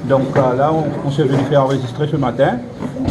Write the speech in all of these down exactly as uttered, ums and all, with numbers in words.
Donc, euh, là, on, on s'est venu faire enregistrer ce matin.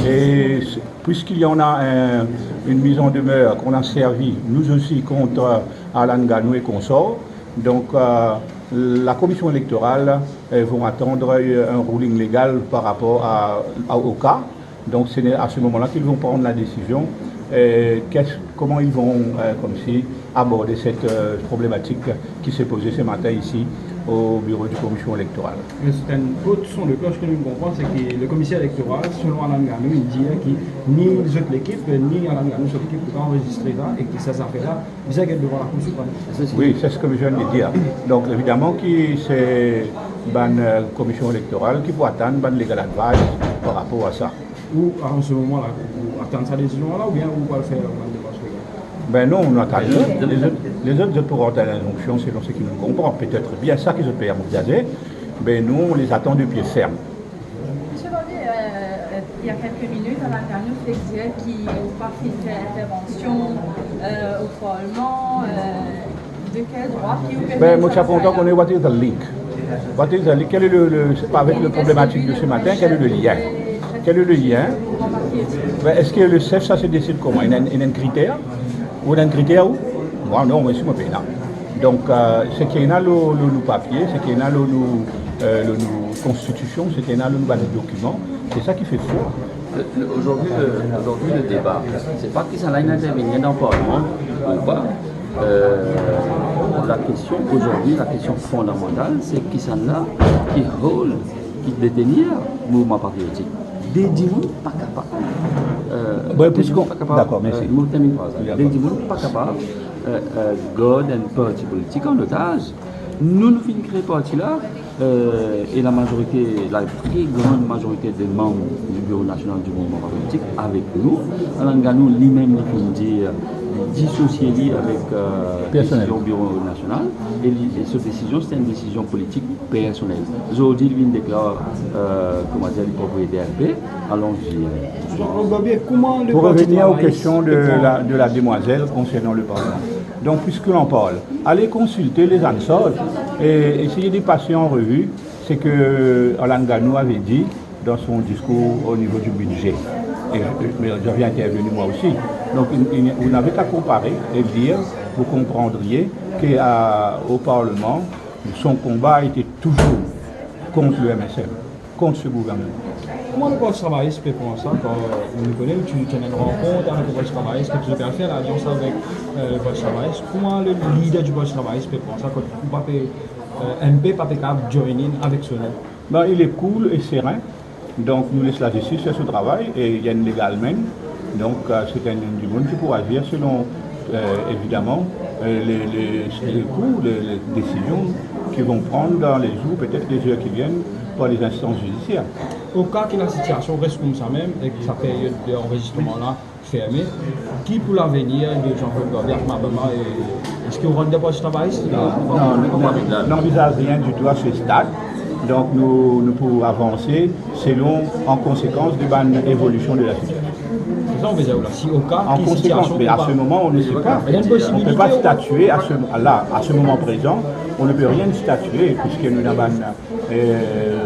Et c-, puisqu'il y en a un, une mise en demeure qu'on a servie, nous aussi, contre Alan Gano et consorts, donc, euh, la commission électorale, euh, vont attendre, euh, un ruling légal par rapport à, à, au cas. Donc, c'est à ce moment-là qu'ils vont prendre la décision, euh, qu'est-ce, comment ils vont, euh, comme si, aborder cette, euh, problématique qui s'est posée ce matin ici au bureau du commission électorale. Mem si enn lot son de kloch ki nou konpran, se ki le commissaire électoral, selon Alan Gano, li dir ki ni zot lekip, ni Alan Gano so lekip pou anrezistre la, e ki sa zafer la bizin get devan Lakour Siprem. C'est ceci. Oui, c'est ce que je viens de dire. Donc, évidemment, ki se bann, euh, commission électorale ki pou atann bann legal advice par rapport à ça. Ou, an se moman la, ou atann sa desizion la, oubien ou pou al fer bann demars legal? Ben non, nou atann. Les autres, les autres, les autres, zot pou rant dan linzonksion selon seki nou konpran. Petet bien sa ki zot pe anvizaze, ben nou, on les attend de pied ferme. Monsieur Barbier, euh, il y a quelques minutes, Alan Gano fek dir ki ou pa finn fer intervention, euh, au Parlement, euh, de quel droit ki ou permet... Ben, mo ti a kontan kone what is the link. What is the link? Quel est le, le, c'est pas avec le problématique de ce matin, quel est le lien? Quel est le lien? Ben, est-ce que le chef, ça se décide comment? Il y a un, il y a un critère? Ou ena enn kriter ou? Mwa non, mwa si mo pena. Donk, euh, seki ena lor, lor nou papie, seki ena lor nou, euh, lor nou konstitision, seki ena lor nou bann dokiman, se sa ki fer fwa. Le, le, aujourd'hui, le, aujourd'hui, le débat, c'est pas kisannla inn intervenir dan parleman ou pa. Euh, la question aujourd'hui, la question fondamentale, c'est kisannla ki hold, ki detenir mouvman patriotik. De dimoun pa kapav, euh, de dimoun pa kapav, dakor, mersi. Euh, mo terminn fraz la. De dimoun pa kapav, euh, euh, gard enn parti politik an otaz. Nou, nou finn kre parti la, euh, e la majorite, la tre gran majorite de manm di Biro Nasional di Mouvman Patriotik avek nou. Alan Gano, limem, li finn dir, li disosie li avek, euh, desizion Biro Nasional, e li, e so desizion, se enn desizion politik personel. Zordi, li vinn deklar, euh, kouma dir, li propriyeter M P, alon dir, euh, Jean-Claude Barbier, kouma le... Pour parti revenir aux questions de la, de la demoiselle concernant le Parlement. Donc, puisqu'on en parle, allez consulter les Hansard et essayez de passer en revue ce que Alan Gano avait dit dans son discours au niveau du budget. Et je, mais j'avais intervenu moi aussi. Donc, il, il, vous n'avez qu'à comparer et lire, vous comprendriez que à, au Parlement, son combat a été toujours contre le M S M, contre ce gouvernement. Kouma le Parti Travayis pe pran sa, kan nou kone ou ti, ti ena enn rankont avek le Parti Travayis, ki ti pe fer lalians avek, euh, le Parti Travayis? Kouma le lider du Parti Travayis pe pran sa, kan ou pa pe, euh, M P pa pe kapav join in avek so nom? Ben, il est cool et serein. Donc, nou les lazistis fer so travay e li enn legal man. Donc, euh, se enn dimoun ki pou azir selon, euh, évidemment, euh, les, les, les coups, les, les décisions qui vont prendre dans les jours, peut-être les heures qui viennent, par les instances judiciaires. Au cas que la situation reste comme ça même et que sa période d'enregistrement là ferme, ki pou lavenir de Jean-Claude Barbier avek Mabama, e eski ou rant dan Parti Travayis? Non, non, non, nou anvizaz rien ditou a se stad. Donk nou, nou pou avanse selon, an konsekans de bann evolision de la sitiasion. Se sa nou pe dir la, si o ka ki sitiasion... En conséquence, mais à ce moment, on ne sait pas. On peut pas statuer à ce, là, à ce moment présent, on ne peut rien statuer, puisque nou ena bann, euh,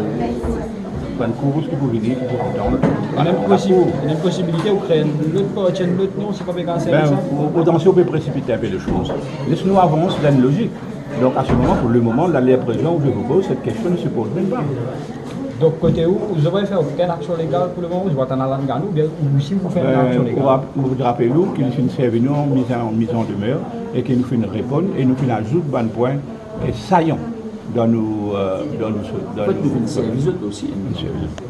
bann kours ki pou vini, ki pou atann. Ena enn posibilite ou kre enn lot parti, enn lot nom, si pa pe gagn... Ben, sa, o, otan si on peut précipiter un peu les choses. Les nou avans dan enn lozik. Donc, à ce moment, pour le moment, là, l'heure présente où je vous pose cette question ne se pose même pas. Donk, kote ou, ou pa pe fer okenn aksion legal pou le moman, ou pa tann Alan Gano, oubien ou osi ou fer enn aksion legal? Euh, ou rap-, ou rapel ou ki nou finn servi nou an miz an, miz an demer e ki nou finn reponn e nou finn azout bann pwin, eh, sayan dan nou, euh, dan nou, dan nou... An fet, nou finn servi zot osi, hein. Nou finn servi zot.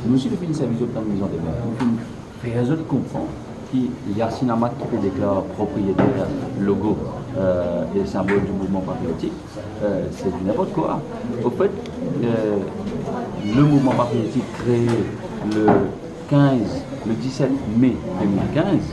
Nou osi, nou finn servi zot dan miz an demer. Nou finn fer zot konpran ki Yasin Amad ki pe deklar propriyeter logo, euh, e sinbol di mouvman patriotik, euh, c'est du n'importe quoi. Au fait, euh, le mouvman patriotik kree le kinz, le diset me de mil kinz,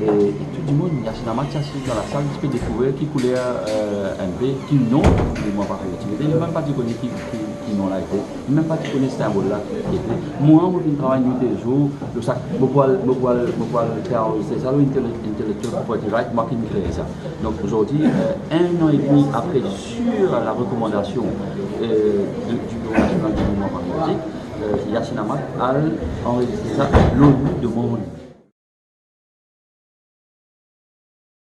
e, e tou dimoun, Yasin Amad ti asiz dan lasal, ti pe dekouver ki kouler, euh, M P, ki nom mouvman patriotik. Li mem pa ti kone ki, ki, non la ete, mem pa ti kone sinbol la ki ete. Mwa, mo finn travay nwit e zour lor sa, mo pou al, mo pou al, mo pou al fer anrezistre sa lor Intelle-, Intellectual Property Right, mwa ki finn kree sa. Donk, zordi, euh, un an et demi après, sur la recommandation, euh, de, du Bureau National du Mouvement Patriotique, euh, Yasin Amad al anrezistre sa lor nou demann.